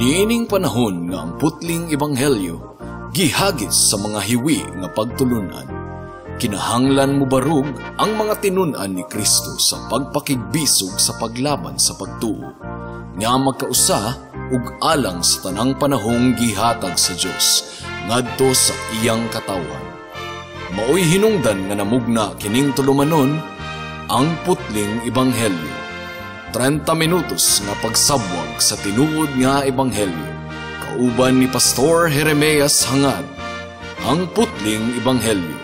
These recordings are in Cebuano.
Niining panahon nga ang putling ebanghelyo gihagis sa mga hiwi nga pagtulunan, kinahanglan mobarug ang mga tinun-an ni Kristo sa pagpakigbisog sa paglaban sa pagtuo, nga magkausa ug alang sa tanang panahong gihatag sa Dios ngadto sa iyang katawhan. Maoy hinungdan nga namugna kining tulumanon, ang putling ebanghelyo. 30 minutos nga pagsabwag sa tinuod nga ebanghelyo. Kauban ni Pastor Jeremias Hangad, ang putling ebanghelyo.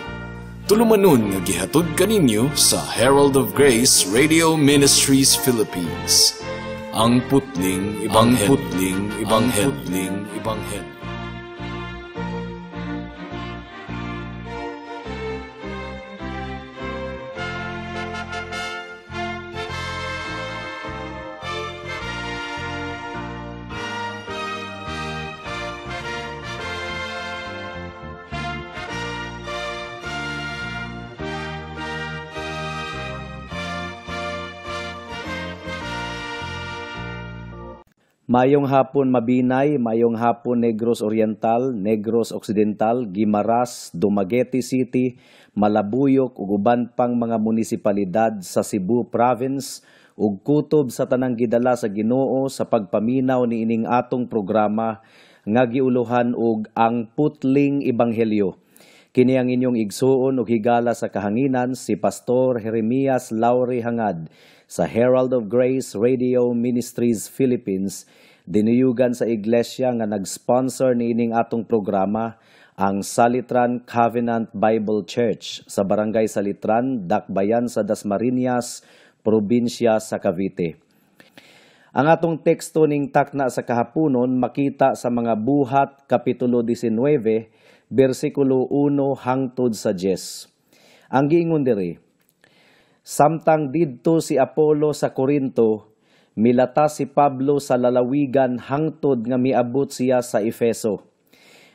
Tulumanon nga gihatod kaninyo sa Herald of Grace Radio Ministries Philippines. Ang putling ebanghelyo. Ang putling ebanghelyo. Ang putling ebanghelyo. Mayong hapon Mabinay, mayong hapon Negros Oriental, Negros Occidental, Guimaras, Dumaguete City, Malabuyok ug uban pang mga munisipalidad sa Cebu Province ug kutob sa tanang gidala sa Ginoo sa pagpaminaw niining atong programa nga giuluhan og ang Putling Ebanghelyo. Kini ang inyong igsuon ug higala sa kahanginan, si Pastor Jeremias Laure Hangad sa Herald of Grace Radio Ministries Philippines, dinuyugan sa iglesia nga nag-sponsor niining atong programa, ang Salitran Covenant Bible Church sa Barangay Salitran, Dakbayan sa Dasmariñas, probinsya sa Cavite. Ang atong teksto ning takna sa kahaponon makita sa mga Buhat, Kapitulo 19, versikulo 1 hangtod sa 10. Ang giingon diri, samtang didto si Apollo sa Corinto, milata si Pablo sa lalawigan hangtod nga miabot siya sa Efeso.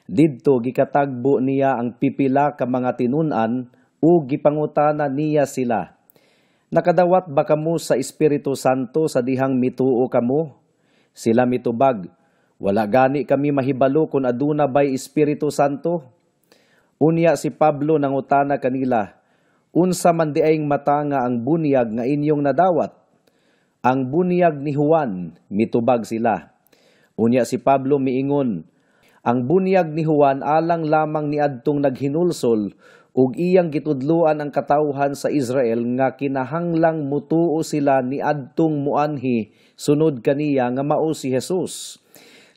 Didto gikatagbo niya ang pipila ka mga tinun-an ug gipangutana niya sila. Nakadawat ba kamo sa Espiritu Santo sa dihang mituo kamo? Sila mitubag, wala gani kami mahibalo kung aduna bay Espiritu Santo. Unya si Pablo nangutana kanila, unsa man diayng mata nga ang bunyag nga inyong nadawat? Ang bunyag ni Juan, mitubag sila. Unya si Pablo miingon, ang bunyag ni Juan alang lamang niadtong naghinulsol ug iyang gitudloan ang katawhan sa Israel nga kinahanglang mutuo sila niadtong muanhi sunod kaniya nga mao si Jesus.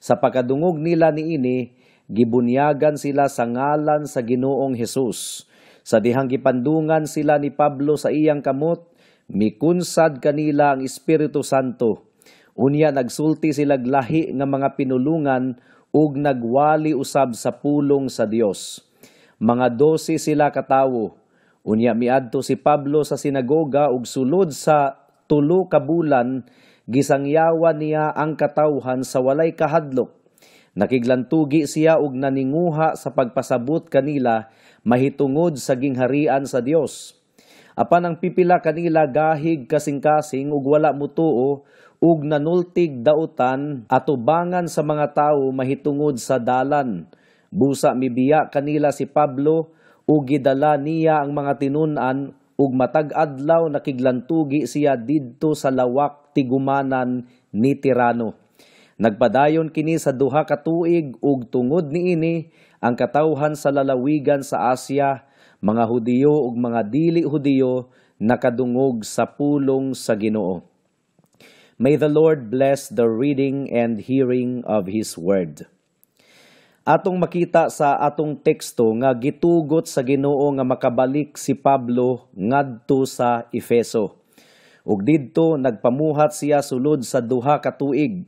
Sa pagkadungog nila niini, gibunyagan sila sa ngalan sa Ginoong Hesus. Sa dihang gipandungan sila ni Pablo sa iyang kamot, mikunsad kanila ang Espiritu Santo. Unya nagsulti sila lahi nga mga pinulungan ug nagwali usab sa pulong sa Dios. Mga 12 sila katawo. Unya miadto si Pablo sa sinagoga ug sulod sa 3 ka bulan gisangyawan niya ang katawhan sa walay kahadlok. Nakiglantugi siya ug naninguha sa pagpasabot kanila mahitungod sa gingharian sa Dios. Apan ang pipila kanila gahig kasing-kasing ug wala mutuo ug nanultig dautan atubangan sa mga tawo mahitungod sa dalan. Busa mibiya kanila si Pablo ug gidala niya ang mga tinun-an ug matag adlaw nakiglantugi siya didto sa lawak tigumanan ni Tirano. Nagpadayon kini sa 2 ka tuig ug tungod niini ang katawhan sa lalawigan sa Asia, mga Hudiyo ug mga dili Hudiyo nakadungog sa pulong sa Ginoo. May the Lord bless the reading and hearing of His Word. Atong makita sa atong teksto nga gitugot sa Ginoo nga makabalik si Pablo ngadto sa Efeso. Ug didto nagpamuhat siya sulod sa 2 ka tuig.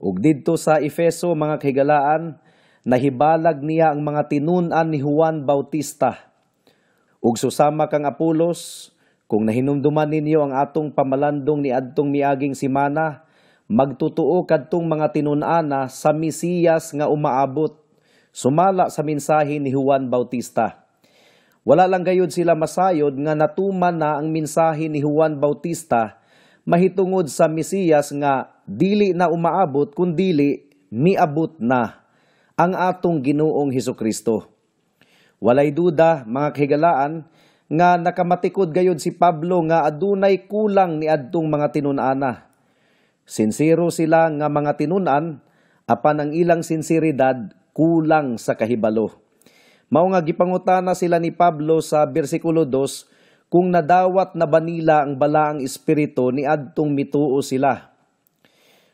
Ug didto sa Efeso, mga kahigalaan, nahibalag niya ang mga tinun-an ni Juan Bautista. Ug susama kang Apolos, kung nahinumduman ninyo ang atong pamalandong ni adtong miaging simana, magtutuo kadtong mga tinun-ana sa Mesiyas nga umaabot, sumala sa mensahe ni Juan Bautista. Wala lang gayud sila masayod nga natuman na ang mensahe ni Juan Bautista mahitungod sa Mesiyas nga dili na umaabot kundili miabot na ang atong Ginoong Hesukristo. Walay duda, mga kahigalaan, nga nakamatikod gayud si Pablo nga adunay kulang ni adtong mga tinun-ana. Sinsero sila nga mga tinun-an, apan ang ilang sinseridad kulang sa kahibalo. Mao nga gipangutana sila ni Pablo sa bersikulo 2 kung nadawat na ba nila ang balaang espiritu ni adtong mituo sila.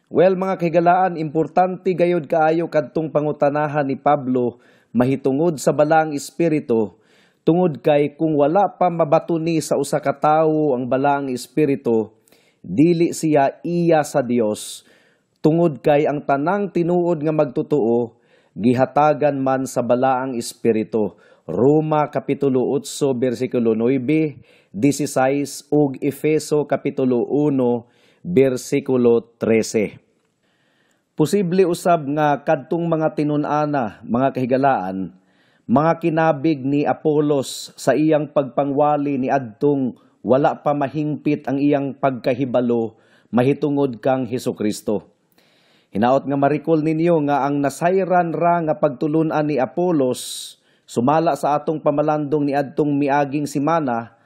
Well, mga kahigalaan, importante gayud kaayo kadtong pangutanahan ni Pablo mahitungod sa balaang espiritu, tungod kay kung wala pa mabatuni sa usa ka tawo ang balaang espiritu, dili siya iya sa Dios, tungod kay ang tanang tinuod nga magtotoo gihatagan man sa balaang espiritu. Roma kapitulo 8 bersikulo 9, 16 ug Efeso kapitulo 1 bersikulo 13. Posible usab nga kadtong mga tinun-ana, mga kahigalaan, mga kinabig ni Apolos sa iyang pagpangwali ni adtong wala pa mahingpit ang iyang pagkahibalo mahitungod kang Hesukristo. Hinaot nga marikol ninyo nga ang nasayran ra nga pagtulunan ni Apolos sumala sa atong pamalandong ni adtong miaging simana,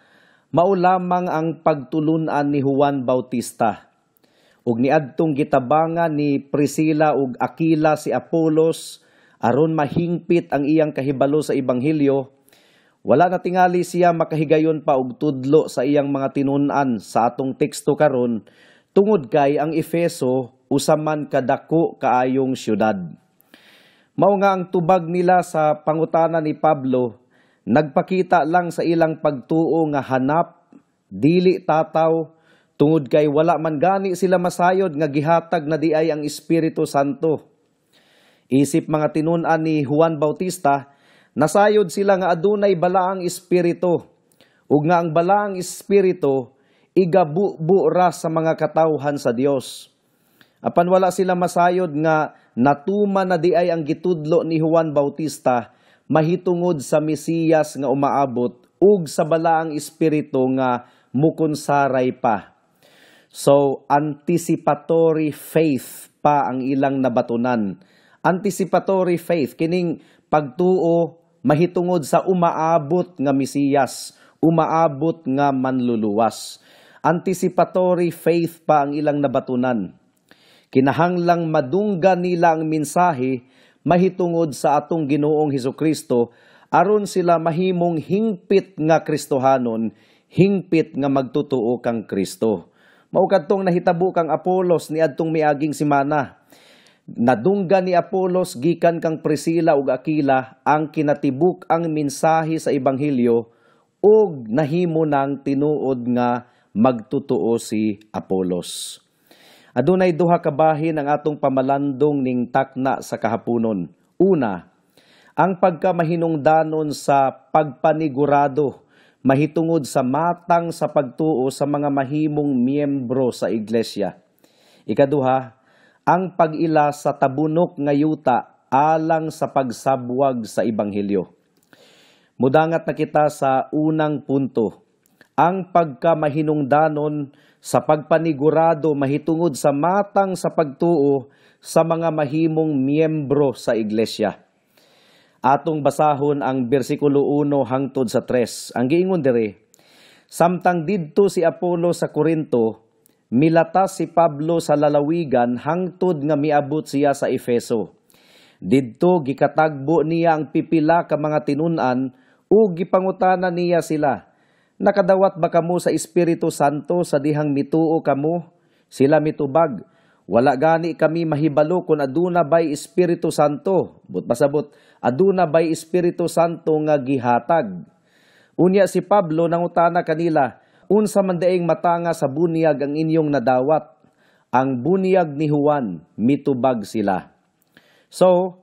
mao lamang ang pagtulunan ni Juan Bautista. Ug niadtong gitabangan ni Priscilla ug Aquila si Apolos aron mahingpit ang iyang kahibalo sa ebanghelyo, wala na tingali siya makahigayon pa og tudlo sa iyang mga tinun-an sa atong teksto karon, tungod kay ang Efeso usa man kadako kaayong syudad. Mao nga ang tubag nila sa pangutana ni Pablo nagpakita lang sa ilang pagtuo nga hanap, dili tataw, tungod kay wala man gani sila masayod nga gihatag na di ay ang Espiritu Santo. Isip mga tinun-an ni Juan Bautista, nasayod sila nga adunay balaang espiritu, ug nga ang balaang espiritu igabubu ra sa mga katawhan sa Dios. Apan wala sila masayod nga natuman na di ay ang gitudlo ni Juan Bautista mahitungod sa Mesiyas nga umaabot ug sa balaang espiritu nga mukunsaray pa. So, anticipatory faith pa ang ilang nabatunan. Anticipatory faith, kining pagtuo mahitungod sa umaabot nga Mesiyas, umaabot nga manluluwas. Anticipatory faith pa ang ilang nabatunan. Kinahanglang madungga nila ang mensahe mahitungod sa atong Ginoong Hesukristo aron sila mahimong hingpit nga Kristohanon, hingpit nga magtotoo kang Kristo. Mao kadtong nahitabo kang Apolos niadtong miaging semana. Nadungga ni Apolos gikan kang Priscilla ug Aquila ang kinatibuk ang mensahe sa ebanghelyo ug nahimo nang tinuod nga magtotoo si Apolos. Adunay duha ka bahin ang atong pamalandong ning takna sa kahaponon. Una, ang pagkamahinungdanon sa pagpanigurado mahitungod sa matang sa pagtuo sa mga mahimong miyembro sa iglesia. Ikaduha, ang pag-ila sa tabunok nga yuta alang sa pagsabwag sa ebanghelyo. Mudangat na kita sa unang punto, ang pagkamahinungdanon sa pagpanigurado mahitungod sa matang sa pagtuo sa mga mahimong miyembro sa iglesia. Atong basahon ang bersikulo 1 hangtod sa 3. Ang giingon diri, samtang didto si Apollo sa Corinto, milatas si Pablo sa lalawigan hangtod nga miabot siya sa Efeso. Didto gikatagbo niya ang pipila ka mga tinun-an ug gipangutana niya sila, nakadawat ba kamo sa Espiritu Santo sa dihang mituo kamo? Sila mitubag, wala gani kami mahibalo kung aduna bay Espiritu Santo. But pasabot, aduna bay Espiritu Santo nga gihatag. Unya si Pablo nangutana kanila, unsa man daing matanga sa bunyag ang inyong nadawat? Ang bunyag ni Juan, mitubag sila. So,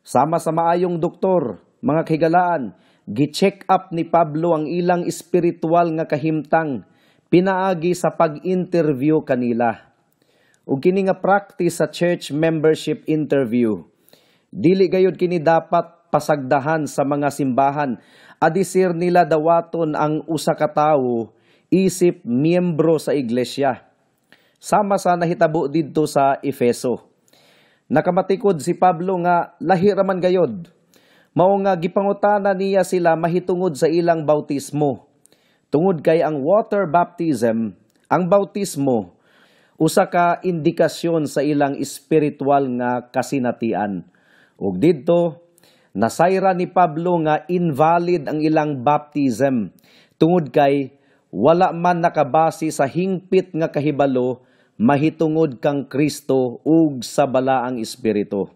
sama sa maayong doktor, mga kahigalaan, gi-check up ni Pablo ang ilang espiritual nga kahimtang pinaagi sa pag-interview kanila. Ug kini nga practice sa church membership interview, dili gayud kini dapat pasagdahan sa mga simbahan. Adisir nila dawaton ang usa ka tawo isip miyembro sa iglesia. Sama sa nahitabo didto sa Efeso. Nakamatikod si Pablo nga lahi ra man gayod. Mao nga gipangutana niya sila mahitungod sa ilang bautismo. Tungod kay ang water baptism, ang bautismo, usa ka indikasyon sa ilang espiritual nga kasinatian. Ug didto nasayra ni Pablo nga invalid ang ilang baptism tungod kay wala man nakabase sa hingpit nga kahibalo mahitungod kang Kristo ug sa Balaang Espiritu.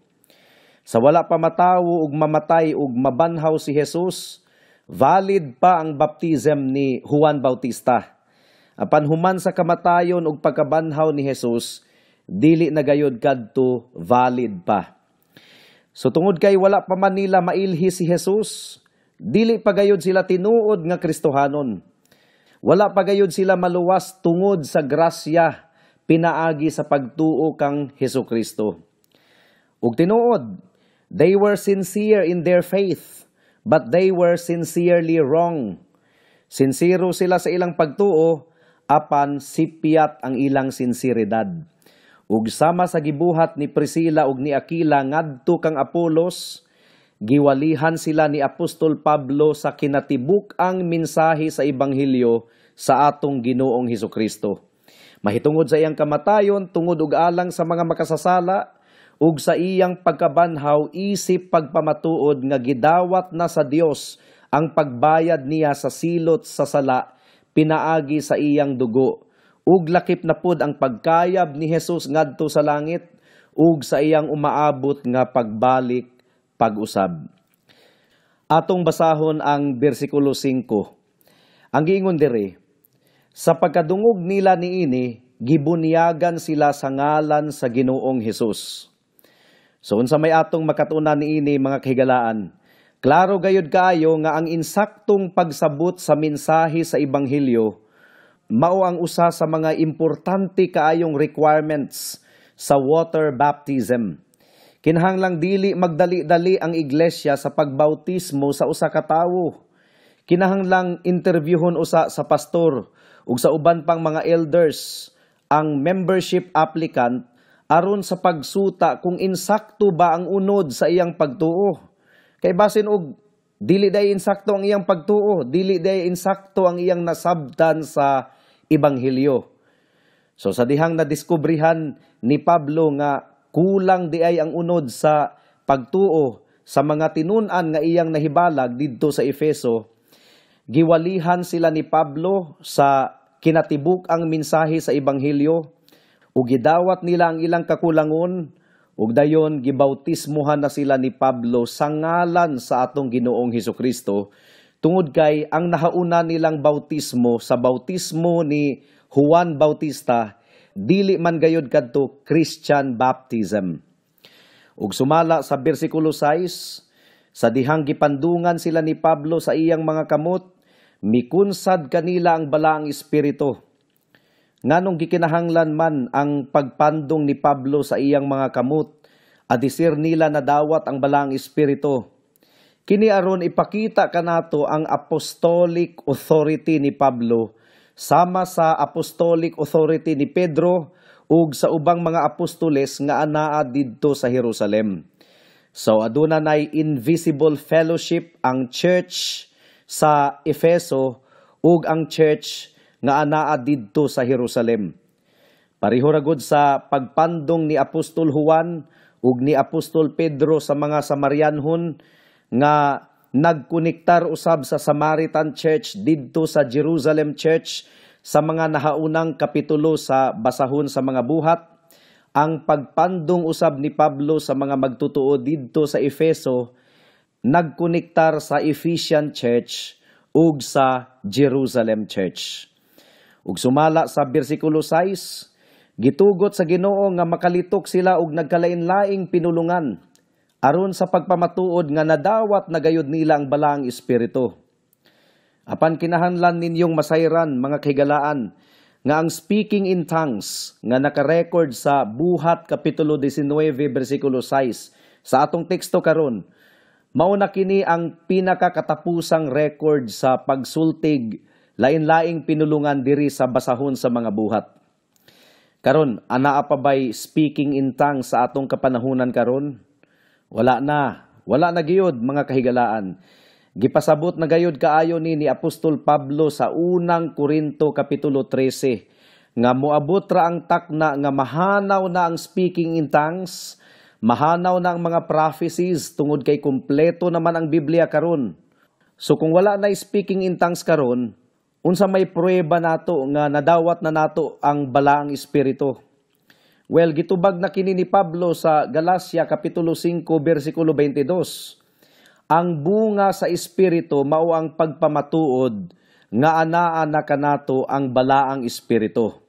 Sa wala pa matawo ug mamatay ug mabanhaw si Jesus, valid pa ang baptism ni Juan Bautista. Apan human sa kamatayon ug pagkabanhaw ni Jesus, dili na gayod kadto valid pa. So tungod kay wala pa man nila mailhi si Jesus, dili pa gayod sila tinuod nga Kristohanon. Wala pa gayod sila maluwas tungod sa grasya pinaagi sa pagtuo kang Hesukristo. Ug tinuod, they were sincere in their faith, but they were sincerely wrong. Sinsero sila sa ilang pagtuo, apan sipyat ang ilang sinseridad. Ug sama sa gibuhat ni Priscilla ug ni Aquila ngadto kang Apolos, giwalihan sila ni Apostol Pablo sa kinatibuk-ang mensahe sa ebanghelyo sa atong Ginoong Hesukristo. Mahitungod sa iyang kamatayon, tungod og alang sa mga makasasala, ug sa iyang pagkabanhaw isip pagpamatuod nga gidawat na sa Dios ang pagbayad niya sa silot sa sala pinaagi sa iyang dugo. Ug lakip na pud ang pagkayab ni Jesus ngadto sa langit ug sa iyang umaabot nga pagbalik pag-usab. Atong basahon ang bersikulo 5. Ang giingon diri, sa pagkadungog nila niini, gibunyagan sila sa ngalan sa Ginoong Hesus. So unsa may atong makatunan niini, mga kahigalaan? Klaro gayud kaayo nga ang insaktong pagsabot sa mensahe sa ebanghelyo mao ang usa sa mga importante kaayong requirements sa water baptism. Kinahanglang dili magdali-dali ang iglesia sa pagbautismo sa usa ka tawo. Kinahanglang interviewhon usa sa pastor ug sa uban pang mga elders ang membership applicant aron sa pagsuta kung insakto ba ang unod sa iyang pagtuo. Kay basin og dili day insakto ang iyang pagtuo, dili day insakto ang iyang nasabtan sa ebanghelyo. So sa dihang nadiskubrihan ni Pablo nga kulang di ay ang unod sa pagtuo sa mga tinun-an nga iyang nahibalag didto sa Efeso, giwalihan sila ni Pablo sa kinatibuk ang mensahe sa ebanghelyo, ug gidawat nila ang ilang kakulangon, ug dayon gibautismuhan na sila ni Pablo sa ngalan sa atong Ginoong Hesukristo, tungod kay ang nahauna nilang bautismo sa bautismo ni Juan Bautista dili man gayod kadto Christian baptism. Ug sumala sa bersikulo 6, sa dihang gipandungan sila ni Pablo sa iyang mga kamot, mikunsad kanila ang Balaang Espiritu. Nganong gikinahanglan man ang pagpandong ni Pablo sa iyang mga kamot, adisir nila nadawat ang Balaang Espiritu? Kini aron ipakita kanato ang apostolic authority ni Pablo sama sa apostolic authority ni Pedro ug sa ubang mga apostoles nga anaa didto sa Jerusalem. So aduna nay invisible fellowship ang church sa Efeso ug ang church nga anaa didto sa Jerusalem. Pareho ra gud sa pagpandong ni Apostol Juan ug ni Apostol Pedro sa mga Samarianhon nga nagkonektar usab sa Samaritan Church didto sa Jerusalem Church sa mga nahaunang kapitulo sa basahon sa mga buhat. Ang pagpandong usab ni Pablo sa mga magtutuo didto sa Efeso nagkonektar sa Ephesian Church ug sa Jerusalem Church. Ug sumala sa bersikulo 6, gitugot sa Ginoo nga makalitok sila og nagkalain-laing pinulungan aron sa pagpamatuod nga nadawat na gayud nila ang Balaang Espiritu. Apan kinahanglan ninyong masayran, mga kahigalaan, nga ang speaking in tongues nga nakarecord sa Buhat Kapitulo 19 bersikulo 6 sa atong teksto karon, mao na kini ang pinakakatapusang record sa pagsultig lain-laing pinulungan diri sa basahon sa mga buhat. Karon, anaa pa bay speaking in tongues sa atong kapanahunan karon? Wala na. Wala na gayud, mga kahigalaan. Gipasabot na gayud kaayo ni Apostol Pablo sa Unang Korinto kapitulo 13 nga moabot ra ang takna nga mahanaw na ang speaking in tongues, mahanaw na ang mga prophecies tungod kay kumpleto naman ang Biblia karon. So kung wala na speaking in tongues karon, unsa may pruweba nato nga nadawat na nato ang Balaang Espiritu? Well, gitubag na kini ni Pablo sa Galacia kapitulo 5 bersikulo 22. Ang bunga sa Espiritu mao ang pagpamatuod nga anaa na kanato ang Balaang Espiritu.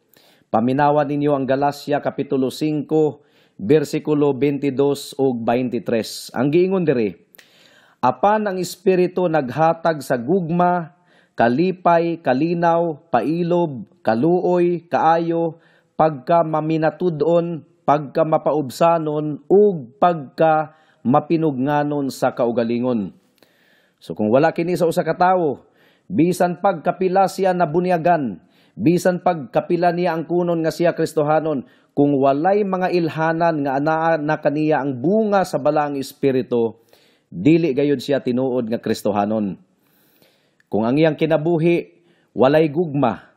Paminawan ninyo ang Galacia kapitulo 5 bersikulo 22 ug 23. Ang giingon diri, apan ang Espiritu naghatag sa gugma, kalipay, kalinaw, pailob, kaluoy, kaayo, pagka maminatud-on, pagka mapaubsanon, ug pagka mapinugnanon sa kaugalingon. So kung wala kini sa usa ka tawo, bisan pagkapila siya nabunyagan, bisan pagkapila niya ang kunon nga siya Kristohanon, kung walay mga ilhanan nga anaa na kaniya ang bunga sa Balaang Espiritu, dili gayud siya tinuod nga Kristohanon. Kung ang iyang kinabuhi walay gugma,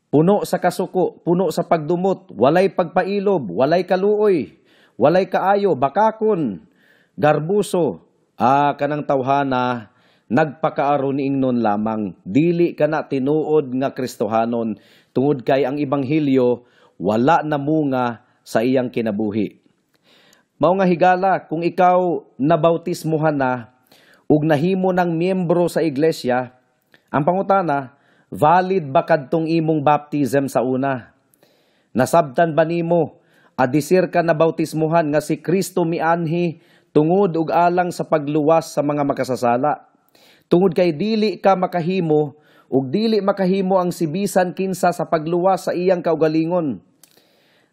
puno sa kasuko, puno sa pagdumot, walay pagpailob, walay kaluoy, walay kaayo, bakakon, garbuso, kanang tawhana nagpakaaron ingnon lamang, dili kana tinuod nga Kristohanon tungod kay ang ebanghelyo wala na munga sa iyang kinabuhi. Mao nga higala, kung ikaw nabautismuhan na ug nahimo ng miyembro sa iglesia, ang pangutana, valid ba kadtong imong baptism sa una? Nasabtan ba nimo adisir ka nabautismuhan nga si Kristo mianhi tungod ug alang sa pagluwas sa mga makasasala? Tungod kay dili ka makahimo ug dili makahimo ang sibisan kinsa sa pagluwas sa iyang kaugalingon.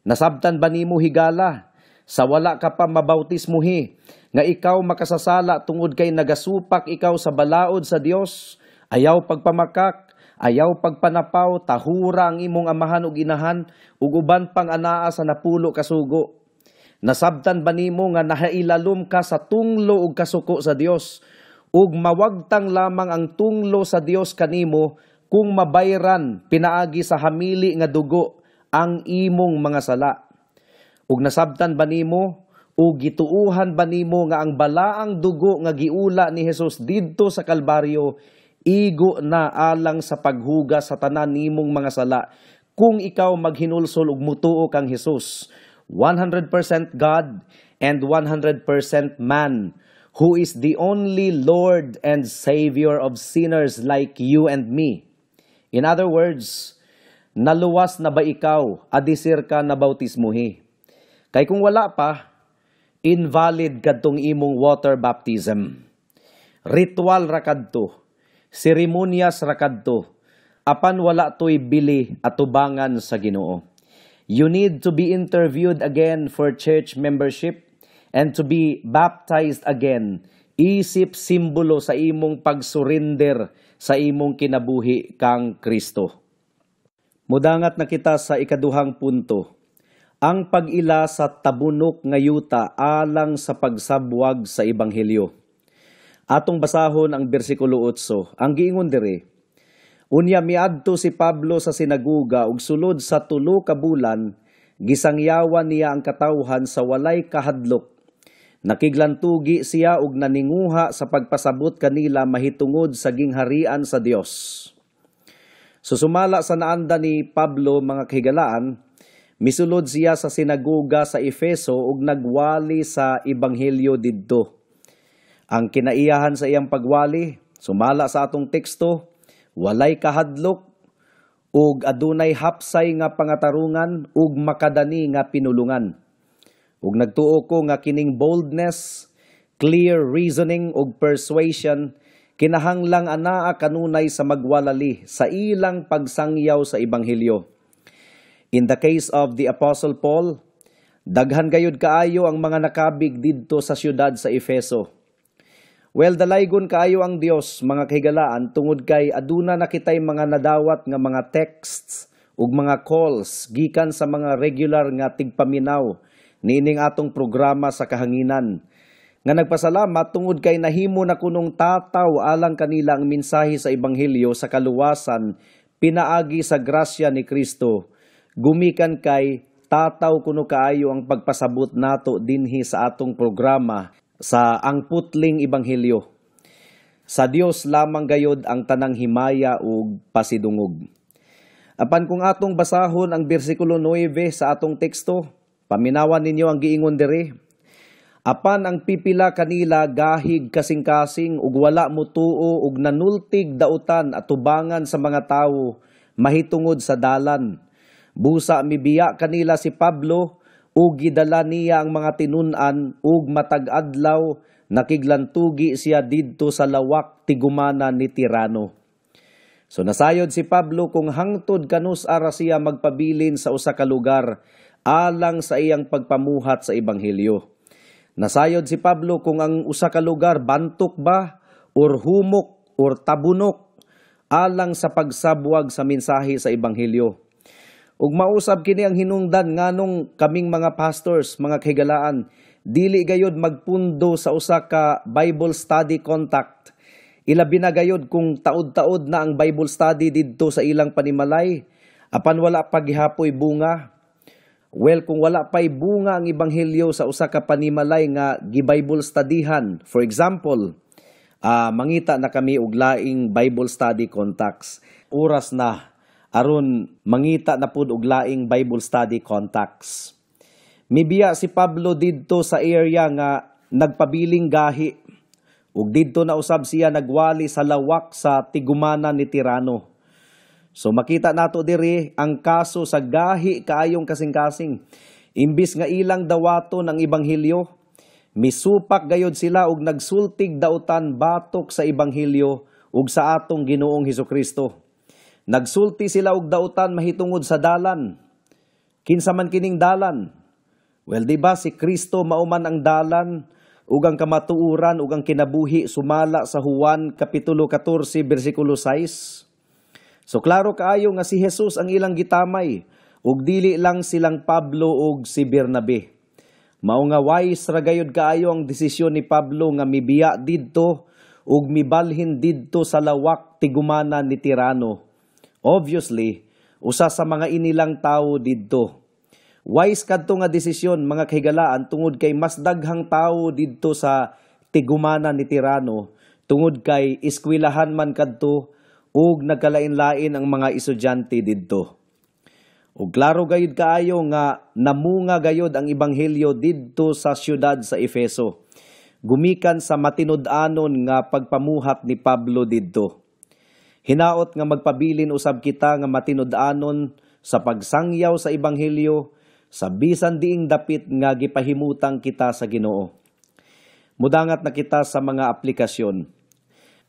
Nasabtan ba nimo, higala, sa wala ka pa mabautismuhi nga ikaw makasasala tungod kay nagasupak ikaw sa balaod sa Dios, ayaw pagpamakak, ayaw pagpanapaw, tahura ang imong amahan ug inahan, ug uban pang anaa sa 10 ka sugo? Nasabtan ba nimo nga nahailalom ka sa tunglo ug kasuko sa Dios, ug mawagtang lamang ang tunglo sa Dios kanimo kung mabayran pinaagi sa hamili nga dugo ang imong mga sala? Ug nasabtan ba nimo ug gituuhan ba nimo nga ang balaang dugo nga giula ni Hesus didto sa Kalbaryo igo na alang sa paghugas sa tanan nimong mga sala kung ikaw maghinulsol ug mutuo kang Hesus, 100% God and 100% man, who is the only Lord and Savior of sinners like you and me? In other words, naluwas na ba ikaw adisir ka na bautismuhi? Kay kung wala pa, invalid kadtong imong water baptism. Ritual ra kadto, seremonyas ra kadto, apan wala to'y bili atubangan sa Ginoo. You need to be interviewed again for church membership and to be baptized again. Isip simbolo sa imong pagsurrender sa imong kinabuhi kang Kristo. Mudangat na kita sa ikaduhang punto. Ang pag-ila sa tabunok nga yuta alang sa pagsabwag sa ebanghelyo. Atong basahon ang bersikulo 8. Ang giingon diri, unya miadto si Pablo sa sinaguga ug sulod sa 3 ka bulan gisangyawan niya ang katawhan sa walay kahadlok. Nakiglantugi siya ug naninguha sa pagpasabot kanila mahitungod sa gingharian sa Dios. Susumala sa naanda ni Pablo, mga kahigalaan, misulod siya sa sinagoga sa Efeso ug nagwali sa ebanghelyo didto. Ang kinaiyahan sa iyang pagwali, sumala sa atong teksto, walay kahadlok ug adunay hapsay nga pangatarungan ug makadani nga pinulungan. Ug nagtuo ko nga kining boldness, clear reasoning ug persuasion kinahanglang anaa kanunay sa magwalali sa ilang pagsangyaw sa ebanghelyo. In the case of the Apostle Paul, daghan gayud kaayo ang mga nakabig didto sa siyudad sa Efeso. Well, dalaygon kaayo ang Dios, mga kahigalaan, tungod kay aduna na kitay mga nadawat nga mga texts ug mga calls gikan sa mga regular nga tigpaminaw niining atong programa sa kahanginan nga nagpasalamat tungod kay nahimo na kunong tataw alang kanila ang mensahe sa ebanghelyo sa kaluwasan pinaagi sa grasya ni Kristo, gumikan kay tataw kuno kaayo ang pagpasabot nato dinhi sa atong programa sa Ang Putling Ebanghelyo. Sa Dios lamang gayod ang tanang himaya ug pasidungog. Apan kung atong basahon ang bersikulo 9 sa atong teksto, paminawan ninyo ang giingon diri. Apan ang pipila kanila gahig kasing-kasing ug wala mutuo ug nanultig dautan atubangan sa mga tawo mahitungod sa dalan. Busa mibiya kanila si Pablo ug gidala niya ang mga tinun-an ug matag adlaw nakiglantugi siya didto sa lawak tigumana ni Tirano. So nasayod si Pablo kung hangtod kanus ara siya magpabilin sa usa ka lugar alang sa iyang pagpamuhat sa ebanghelyo. Nasayod si Pablo kung ang usa ka lugar bantok ba or humok or tabunok alang sa pagsabwag sa mensahe sa ebanghelyo. Ug mausab kini ang hinungdan nganong kaming mga pastors, mga kahigalaan, dili gayod magpundo sa usa ka Bible study contact. Ilabi na gayod kung taod-taod na ang Bible study didto sa ilang panimalay, apan wala pa gihapoy bunga. Well, kung wala pa'y bunga ang ebanghelyo sa usa ka panimalay nga gi-Bible studyhan, for example, mangita na kami og laing Bible study contacts. Oras na aron mangita na pud og laing Bible study contacts. Mibiya si Pablo didto sa area nga nagpabiling gahi ug didto na usab siya nagwali sa lawak sa tigumana ni Tirano. So makita nato diri ang kaso sa gahi kaayong kasing-kasing. Imbis nga ilang dawaton ang ebanghelyo, misupak gayod sila og nagsultig dautan batok sa ebanghelyo ug sa atong Ginoong Hesukristo. Nagsulti sila og dautan mahitungod sa dalan. Kinsa man kining dalan? Well, di ba si Kristo mauman ang dalan ug ang kamatuoran ug ang kinabuhi sumala sa Juan kapitulo 14 bersikulo 6? So klaro kaayo nga si Jesus ang ilang gitamay ug dili lang silang Pablo ug si Bernabe. Mao nga wise ra gayud kaayo ang desisyon ni Pablo nga mibiya didto ug mibalhin didto sa lawak tigumana ni Tirano. Obviously, usa sa mga inilang tawo didto. Wise kadto nga desisyon, mga kahigalaan, tungod kay mas daghang tawo didto sa tigumana ni Tirano, tungod kay eskwelahan man kadto ug nagkalain-lain ang mga estudyante didto. Ug klaro gayud kaayo nga namunga gayud ang ebanghelyo didto sa siyudad sa Efeso, gumikan sa matinud-anon nga pagpamuhat ni Pablo didto. Hinaot nga magpabilin usab kita nga matinud-anon sa pagsangyaw sa ebanghelyo sa bisan diing dapit nga gipahimutang kita sa Ginoo. Mudangat na kita sa mga aplikasyon.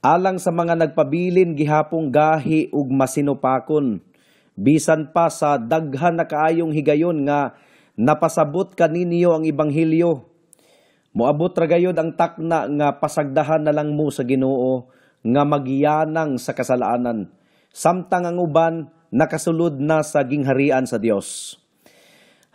Alang sa mga nagpabilin gihapong gahi ug masinupakon, bisan pa sa daghan na kaayong higayon nga napasabot kaninyo ang ebanghelyo, moabot ra gayod ang takna nga pasagdahan na lang mo sa Ginoo nga magiyanang sa kasalanan, samtang ang uban nakasulod na sa gingharian sa Dios.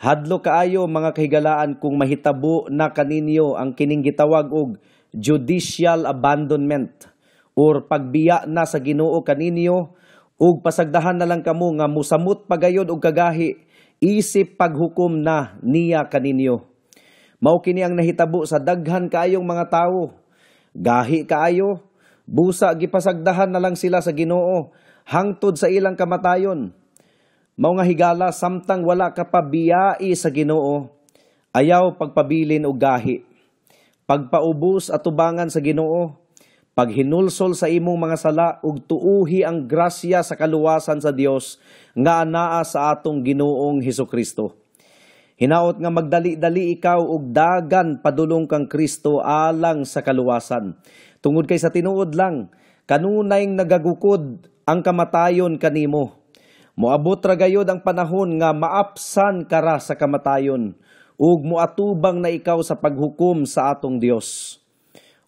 Hadlo kaayo, mga kahigalaan, kung mahitabo na kaninyo ang kining gitawag og judicial abandonment or pagbiya na sa Ginoo kaninyo ug pasagdahan na lang kamo nga musamot pagayod og kagahi isip paghukom na niya kaninyo. Mao kini ang nahitabo sa daghan kaayong mga tawo. Gahi kaayo, busa gipasagdahan na lang sila sa Ginoo hangtod sa ilang kamatayon. Mao nga higala, samtang wala ka pa biyai sa Ginoo, ayaw pagpabilin og gahi. Pagpaubos atubangan sa Ginoo, paghinulsol sa imong mga sala ug tuuhi ang grasya sa kaluwasan sa Dios nga anaa sa atong Ginoong Hesukristo. Hinaot nga magdali-dali ikaw og dagan padulong kang Kristo alang sa kaluwasan. Tungod kay sa tinuod lang, kanunay nagagukod ang kamatayon kanimo. Moabot ra gayod ang panahon nga maapsan kara sa kamatayon ug moatubang na ikaw sa paghukom sa atong Dios.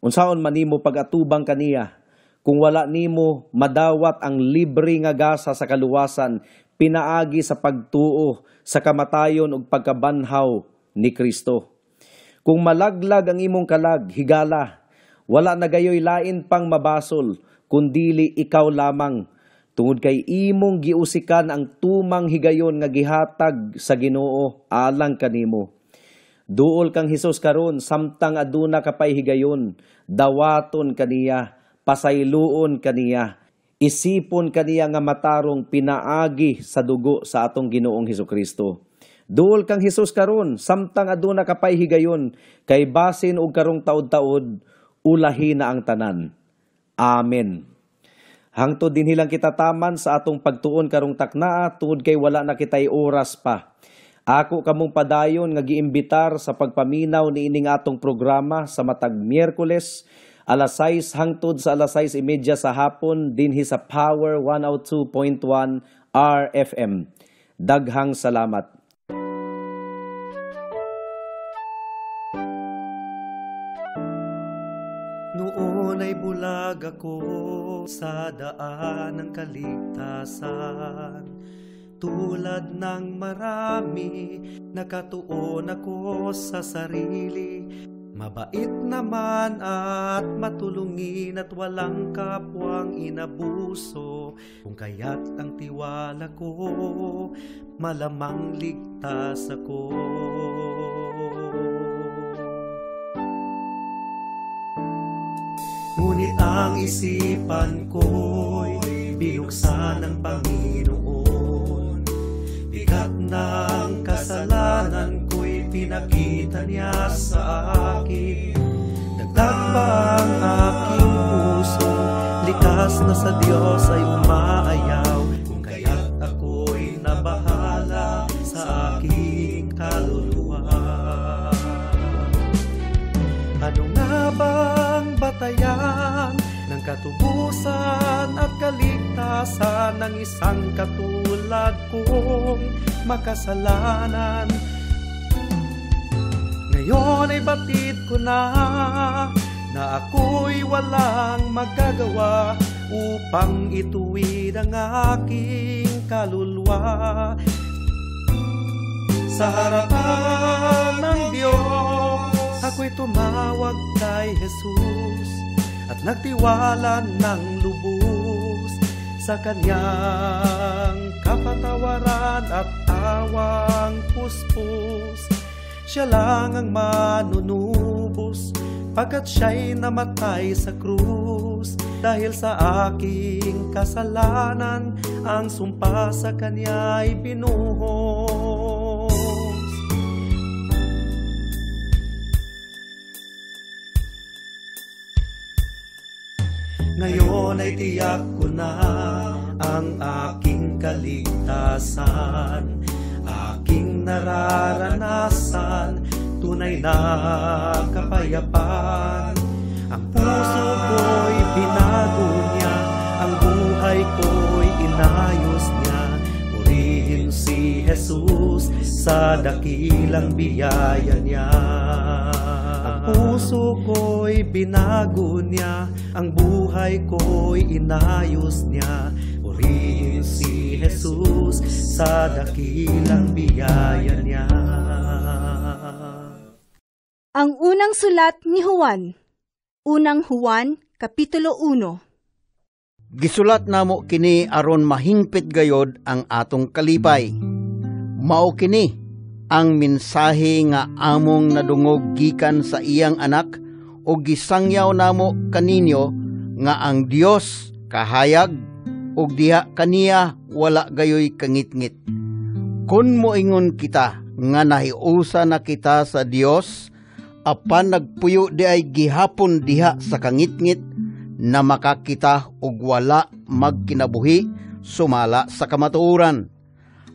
Unsaon man nimo pag-atubang kaniya kung wala nimo madawat ang libre nga gasa sa kaluwasan pinaagi sa pagtuo sa kamatayon ug pagkabanhaw ni Kristo. Kung malaglag ang imong kalag, higala, wala na gayoy lain pang mabasol, kundili ikaw lamang, tungod kay imong giusikan ang tumang higayon nga gihatag sa Ginoo alang kanimo. Duol kang Hesus karon samtang aduna ka pay higayon, dawaton kaniya, pasayloon kaniya, isipon kaniya nga matarong pinaagi sa dugo sa atong Ginoong Hesukristo. Duol kang Hesus karon samtang aduna ka pay higayon, kay basin og karong taod-taod ulahi na ang tanan. Amen. Hangtod dinhi lang kita taman sa atong pagtuon karong taknaa tungod kay wala na kitay oras pa. Ako kamong padayon nga giimbitar sa pagpaminaw niining atong programa sa matag Miyerkules alas 6 hangtod sa alas 6:30 sa hapon dinhi sa Power 102.1 RFM. Daghang salamat. Noon ay bulag ako sa daan ng kaligtasan. Tulad ng marami, nakatuon ako sa sarili. Mabait naman at matulungin at walang kapwang inabuso. Kung kaya't ang tiwala ko, malamang ligtas ako. Ngunit ang isipan ko'y binuksan ng Panginoon. Bigat ng kasalanan ko'y pinakita niya sa akin. Dagdag pa ang aking puso, likas na sa Diyos ay umaayaw. Kung kaya't ako'y nabahala sa aking kaluluwa. Ano nga bang batayan ng katubusan at kaligtasan ng isang katulad kong makasalanan? Ngayon ay batid ko na na ako'y walang magagawa upang ituwid ang aking kaluluwa. Sa harapan ng Diyos, ako'y tumawag kay Jesus at nagtiwala ng lubos sa kanyang kapatawaran at awang puspos. Siya lang ang manunubos pagkat siya'y namatay sa krus. Dahil sa aking kasalanan, ang sumpa sa kanya'y binuhos. Ngayon ay tiyak ko na ang aking kaligtasan, aking nararanasan, tunay na kapayapaan. Ang puso ko'y binago niya, ang buhay ko'y inayos niya. Purihin si Jesus sa dakilang biyaya niya. Ang puso ko'y binago niya, ang buhay ko'y inayos niya. Purihin si Jesus sa dakilang biyaya niya. Ang unang sulat ni Juan. Unang Juan, Kapitulo 1. Gisulat namo kini aron mahingpit gayod ang atong kalipay. Mao kini ang mensahe nga among nadungog gikan sa iyang anak o gisangyaw namo kaninyo nga ang Dios kahayag ug diha kaniya wala gayoy kangitngit. Kun moingon kita nga nahiusa na kita sa Dios, apan nagpuyo di ay gihapon diha sa kangitngit na makakita og wala magkinabuhi sumala sa kamatuoran.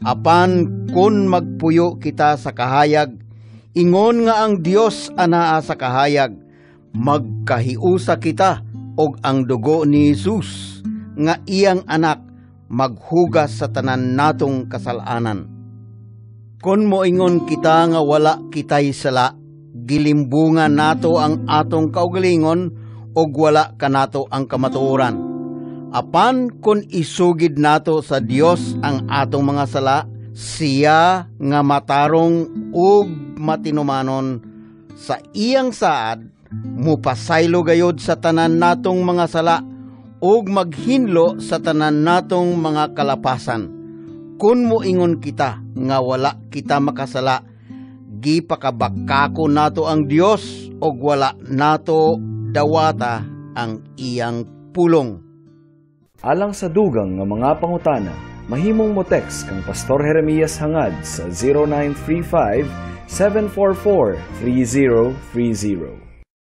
Apan kun magpuyo kita sa kahayag, ingon nga ang Dios anaa sa kahayag, magkahiusa kita og ang dugo ni Jesus nga iyang anak maghugas sa tanan natong kasalanan. Kun moingon kita nga wala kitay sala, gilimbungan nato ang atong kaugalingon og wala kanato ang kamatuoran. Apan kung isugid nato sa Dios ang atong mga sala, siya nga matarong ug matinumanon sa iyang saad, mupasaylo gayod sa tanan natong mga sala ug maghinlo sa tanan natong mga kalapasan. Kun moingon kita nga wala kita makasala, gipakabakako nato ang Dios ug wala nato dawata ang iyang pulong. Alang sa dugang nga mga pangutana, mahimong mo text kang Pastor Jeremias Hangad sa 0935 744 3030.